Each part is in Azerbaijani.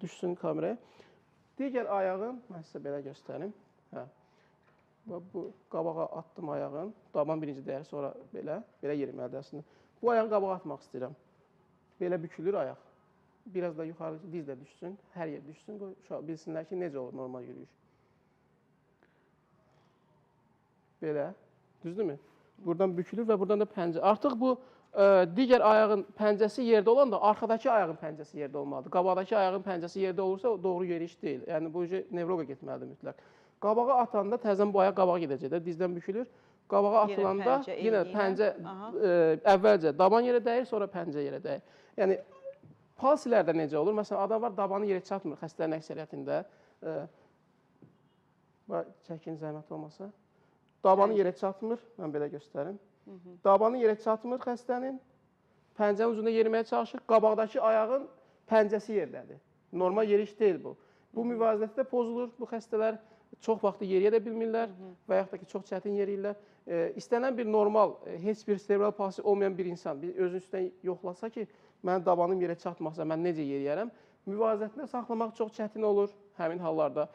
Düşsün kameraya. Digər ayağın, mən sizə belə göstərim. Hə. Bu qabağa atdım ayağın. Daban birinci dəyər, sonra belə yeriməlidir əslində. Bu ayağı qabağa atmaq istəyirəm. Belə bükülür ayaq. Biraz da yuxarı diz də düşsün, hər yer düşsün. Qoy uşaq bilsinlər ki, necə olur normal yürüyüş. Belə, düzdürmü? Buradan bükülür və buradan da pəncə. Artıq bu digər ayağın pəncəsi yerdə olanda arxadakı ayağın pəncəsi yerdə olmalıdır. Qabaqdakı ayağın pəncəsi yerdə olursa, o doğru yeriş deyil. Yəni bu nevroqa getməlidir mütləq. Qabağa atanda təzədən bu ayaq qabağa gedəcək də, dizdən bükülür. Qabağa atılanda yenə pəncə əvvəlcə daban yerə dəyir, sonra pəncə yerə dəyir. Yəni palsilərdə necə olur? Məsələn, adam var, dabanı yerə çatmır xəstələrin əksəriyyətində. Çəkin zəhmət olmasa. Dabanı yerə çatmır, mən belə göstərim. Dabanı yerə çatmır xəstənin, pəncənin ucunda yeriməyə çalışır, qabaqdakı ayağın pəncəsi yerdədir. Normal yeriş deyil bu. Bu müvazinəti də pozulur, bu xəstələr çox vaxtı yeriyə də bilmirlər və yaxud da ki, çox çətin yeriyirlər. İstənilən bir normal, heç bir serebral palsi olmayan bir insan bir özünün üstündən yoxlasa ki, mənim dabanım yerə çatmasa, mən necə yeriyərəm? Müvazinətini saxlamaq çox çətin olur həmin hallarda.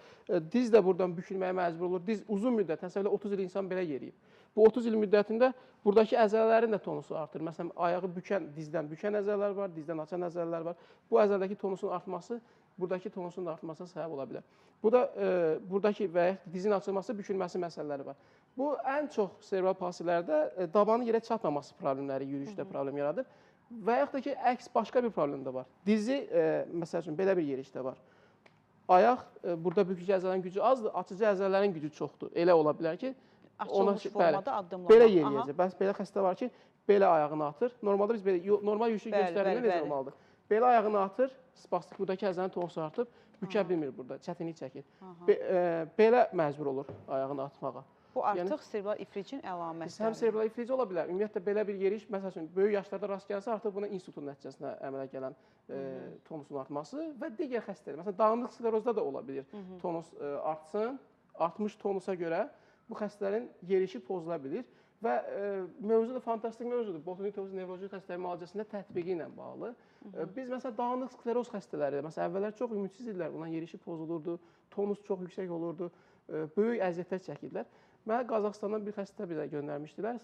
Diz də buradan bükülməyə məcbur olur. Diz uzun müddət, təsəvvür 30 il insan belə yeriyib. Bu 30 il müddətində buradakı əzələlərin də tonusu artır. Məsələn, ayağı bükən, dizdən bükən əzələlər var, dizdən açan əzələlər var. Bu əzələdəki tonusun artması buradakı tonusun da artmasına səbəb ola bilər. Bu da buradakı və ya dizin açılması, bükülməsi məsələləri var. Bu ən çox serebral palsilərdə dabanın yerə çatmaması problemləri, yürüyüşdə problem yaradır. Və yaxud da ki, əks başqa bir problem də var. Dizi, məsəl üçün, belə bir yerişdə var. Ayaq, burada bükücü əzələrin gücü azdır, açıcı əzələlərin gücü çoxdur. Elə ola bilər ki, açılmış formada addımlamaq. Belə yeriyəcək. Bəs belə xəstə var ki, belə ayağını atır. Normalda biz belə, normal yürüyüşü göstərəndə necə olmalıdır? Belə ayağını atır, spastik buradakı əzələrin tonusu artıb, bükə bilmir burada, çətinlik çəkir. Belə məcbur olur ayağını atmağa. Bu artıq serebral iflicin əlamətləri. Həm serebral iflic ola bilər. Ümumiyyətlə belə bir yeriş, məsəl üçün böyük yaşlarda rast gəlsə, artıq buna insultun nəticəsində əmələ gələn tonusun artması və digər xəstəlik. Məsələn, dağınıq sklerozda da ola bilir. Tonus artsın, artmış tonusa görə bu xəstələrin yerişi pozula bilir və mövzu da fantastik mövzudur. Botulinum toksin nevroloji xəstəlik müalicəsində tətbiqi ilə bağlı. Biz məsələn dağınıq skleroz xəstələri, məsələn əvvəllər çox ümidsiz idilər, bunların yerişi pozulurdu, tonus çox yüksək olurdu, böyük əziyyətlər çəkirdilər. Mənə Qazaxıstandan bir xəstə bizə göndərmişdilər.